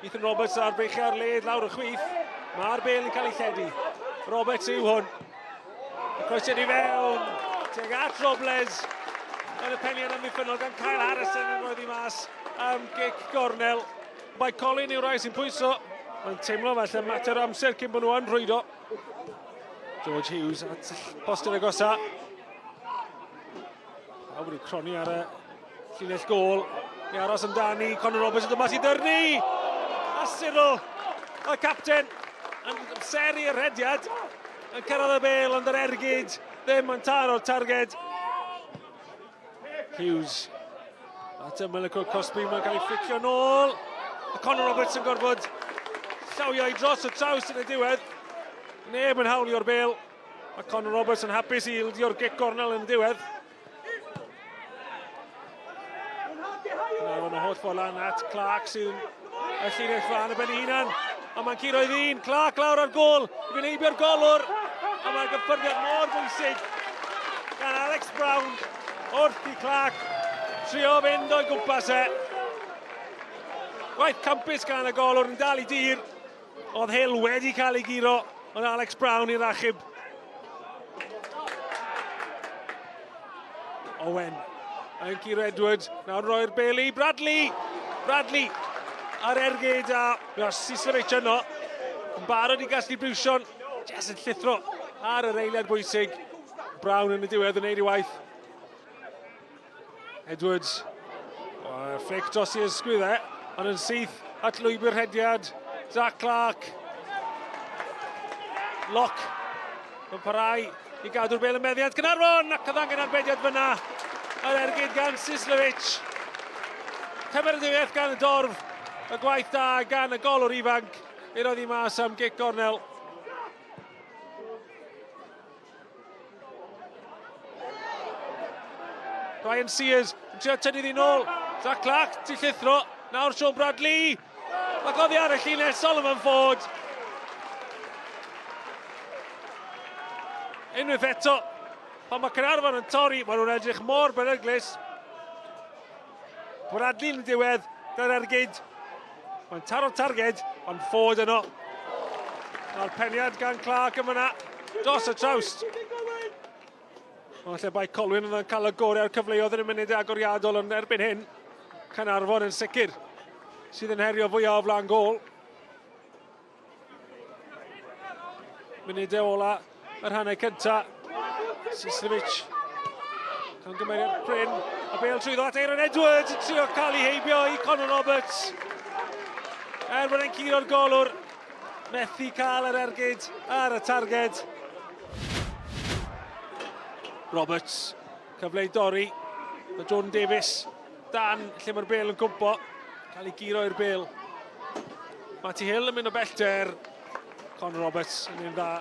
Ethan Roberts ar beichiau ar led lawr y chwith. Mae'r bel yn cael ei lledu. Roberts yw hwn. Y croesiad i fewn. Tuag at Robles. Yn y peniad amddiffynnol gan Kyle Harrison yn roedd i mas am gic gornel. Mae Colin yw'r rai sy'n pwyso. Mae'n teimlo falle mater o amser cyn bod nhw yn rhwydo. George Hughes at postyn agosa. Pawb wedi cronni ar y llinell gôl. I aros amdani, Conor Roberts yn dod mas i dyrnu! A Cyril, y capten, yn amseru y rhediad, yn cyrraedd y bel, ond yr ergyd ddim yn taro'r targed. Hughes at ymyl y cwrt cosbi, mae'n cael ei fficio nôl. A Conor Roberts yn gorfod llawio i dros y traws yn y diwedd. Neb yn hawlio'r bel. Mae Conor Roberts yn hapus i ildio'r gic gornel yn y diwedd. Nawr yn y holl ffordd lan at Clark sydd yn y llinell flan y ben ei hunan. A mae'n curo i ddyn. Clark lawr ar gôl. I fynd heibio'r golwr. A mae'r gyffyrddiad mor bwysig gan Alex Brown wrth i Clark trio fynd o'i gwmpas e. Gwaith campus gan y golwr yn dal i dir. Oedd Hill wedi cael ei guro, ond Alex Brown i'r achub. Owen yn curo Edwards, nawr roi'r bel i Bradley. Bradley ar ergyd a Sislevic yno. Yn barod i gasglu briwsion, jyst yn llithro ar yr eiliad bwysig. Brown yn y diwedd yn neud ei waith. Edwards. O, fflic dros i ysgwydd e, ond yn syth at lwybr rhediad. Zach Clark. Lock. Yn parhau i gadw'r bel yn meddiant Caernarfon ac yn ddangen arbediad fyna. Yr ergyd gan Sislevic. Cymeradwyaeth gan y dorf. Y gwaith da gan y golwr ifanc. I roddi mas am gic gornel. Ryan Sears yn trio tynnu ddi nôl. Zach Clark, ti llithro. Nawr Sean Bradley. Ac oddi ar y llinell Solomon Ford. Unwaith eto, pan mae Caernarfon yn torri, maen nhw'n edrych mor beryglus. Bradley yn y diwedd, dy'r ergyd. Mae'n taro targed, ond Ford yno. Mae'r peniad gan Clark yn fyna, dros y trawst. Ond lle bai Colwyn yn cael y gorau o'r cyfleoedd yn y munudau agoriadol, ond erbyn hyn, Caernarfon yn sicr sydd yn herio fwyaf o flaen gôl. Munudau ola yr hanner cynta. Sislevic. Camgymeriad prin. A bel trwyddo at Aaron Edwards yn trio cael ei heibio i Conor Roberts. Er bod e'n curo'r golwr, methu cael yr ergyd ar y targed. Roberts, cyfle i dorri. Mae Jordan Davies dan lle mae'r bel yn cwmpo. Cael ei guro i'r bel. Matty Hill yn mynd o bellter. Conor Roberts yn un dda.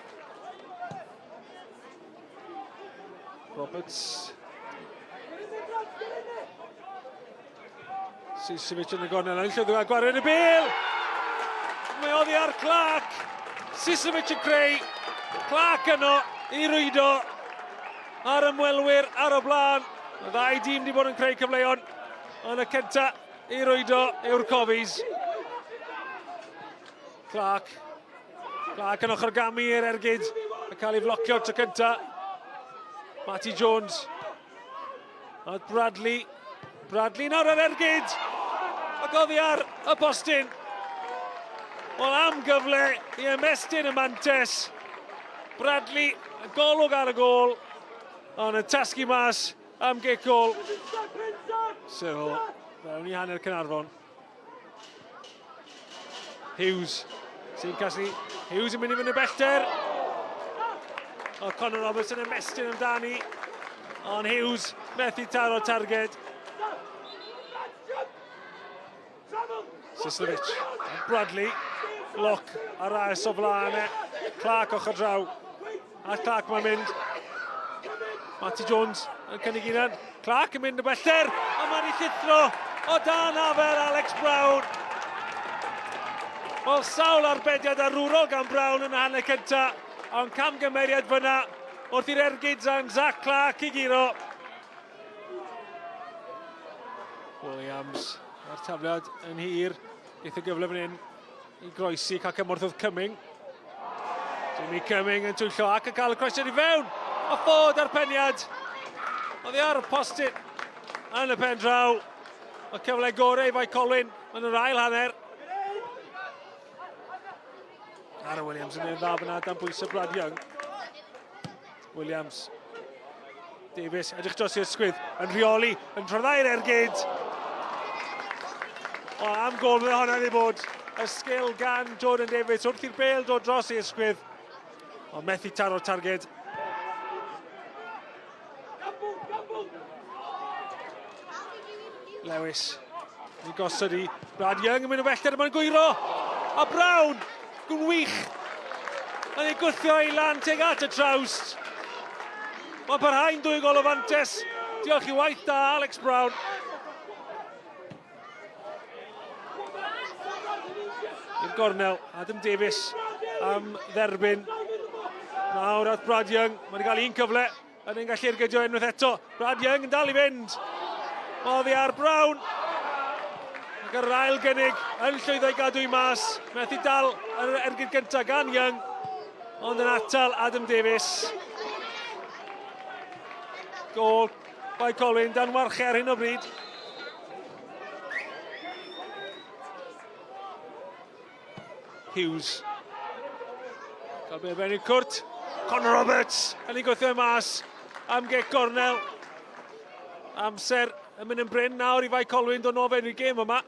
Roberts. Sisovic yn y gornel, yn llwyddo gael gwared y bel! Mae oddi ar Clark. Sisovic yn creu. Clark yno i rwydo ar ymwelwyr ar y blaen. Y ddau dîm wedi bod yn creu cyfleon. Ond y cynta i rwydo yw'r Cofis. Clark. Clark yn ochr gamu i'r ergyd. Yn cael ei flocio tro cynta. Matty Jones. A Bradley. Bradley nawr ar ergyd. Ac oddi ar y postyn. Wel am gyfle i ymestyn y mantes. Bradley, golwg ar y gôl. Ond yn tasgu mas am gic gôl. Cyril, fewn i hanner Caernarfon. Hughes sy'n casglu. Hughes yn mynd i fynd y bellter. O Conor Roberts yn ymestyn amdani. Ond Hughes methu taro targed. Sislevic. Bradley. Lock ar ras o flaen e. Clark ochr draw. A Clark mae'n mynd. Matty Jones yn cynnig unan. Clark yn mynd y bellter. A mae'n ei llithro o dan afer Alex Brown. Wel, sawl arbediad arwrol gan Brown yn y hanner cynta. Ond camgymeriad fyna wrth i'r ergyd gan Zach Clark i guro. Williams, mae'r tafliad yn hir. Geith y gyfle fan hyn i groesi, cael cymorth wrth Cumming. Jamie Cumming yn twyllo ac yn cael y croesiad i fewn. A ffod ar peniad. Oddi ar y postyn yn y pen draw. Y cyfle gorau i Fae Colwyn yn yr ail hanner. Aaron Williams yn ei dda fyna dan bwysau Brad Young. Williams. Davies, edrych dros i'r sgwydd, yn rheoli, yn rhyddhau'r ergyd. O, am gol fydde hwnna wedi bod. Y sgil gan Jordan Davies wrth i'r bel dod dros i'r sgwydd. Ond methu taro'r targed. Lewis. Ni gosod i Brad Young yn mynd o bellter, mae'n gwyro. A Brown, gwych. Yn ei gwthio i lan teg at y trawst. Mae'n parhau'n dwy gol o fantes. Diolch i waith da Alex Brown. I'r gornel, Adam Davies am dderbyn. Nawr at Brad Young, mae wedi cael un cyfle, yn ein gallu ergydio unwaith eto. Brad Young yn dal i fynd. Oddi ar Brown. Ac yr ail gynnig yn llwyddo i gadw i mas. Methu dal yr ergyd gyntaf gan Young, ond yn atal Adam Davies. Gol Bae Colwyn dan warchau ar hyn o bryd. Hughes. Cael be ben i'r cwrt. Conor Roberts yn ei gwthio mas am gic gornel. Amser yn mynd yn brin nawr i Fae Colwyn dod nôl fewn i'r gêm yma.